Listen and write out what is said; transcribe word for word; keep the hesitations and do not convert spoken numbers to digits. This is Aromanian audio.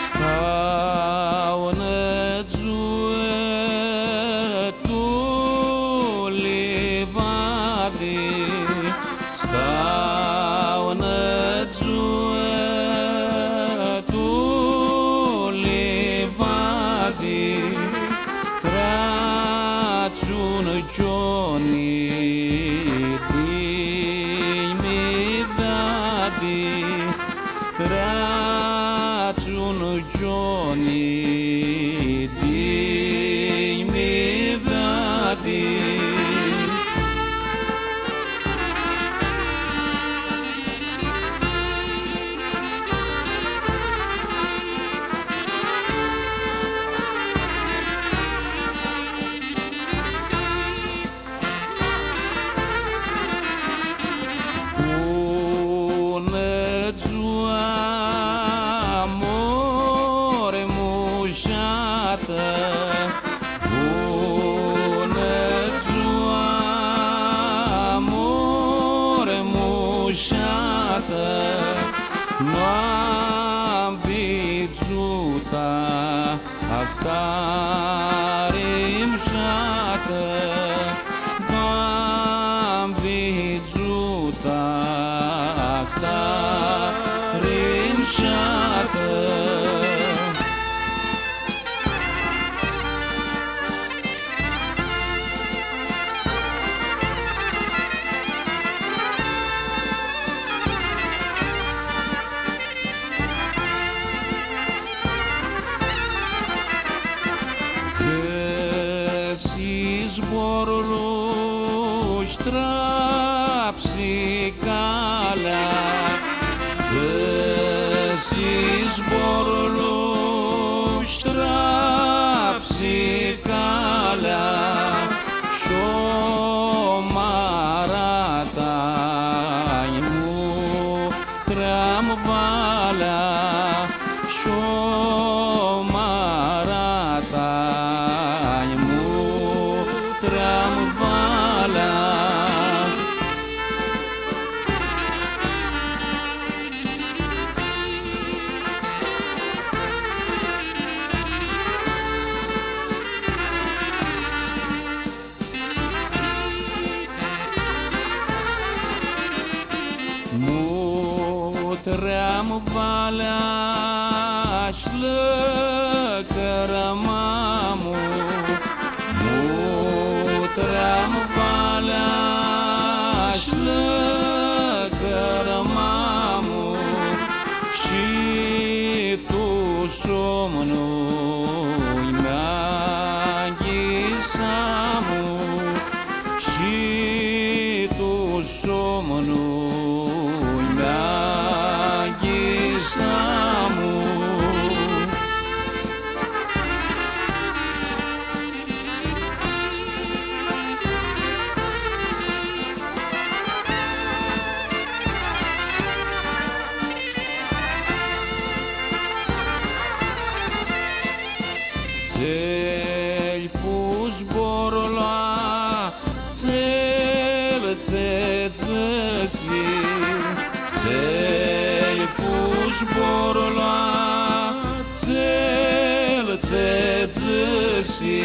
Stau nã dzuã tu livadi, stau nã dzuã tu livadi, treatsi un gioni di mi veadi, treatsi un gioni di mi veadi. Bunã dzua, amor mushatã. Bunã dzua, amor mushatã. Nu am vidzutã ahtari mushatã, nu am vidzutã ahtari mushatã. Dzãsi zborlu sh-trapsi calea, dzãsi zborlu sh-trapsi calea, sh-u mara ta nj-mu tream valea, sh-u mara ta nj-mu tream valea. Mutream valea sh-lãcrãmamu, mutream valea sh-lãcrãmamu, shi tu somnu mi-aghisamu, shi tu somnu mi-aghisamu. Tsi-lj fu zborlu a tsel tsi dzãsi, tsi-lj fu zborlu a tsel tsi dzãsi,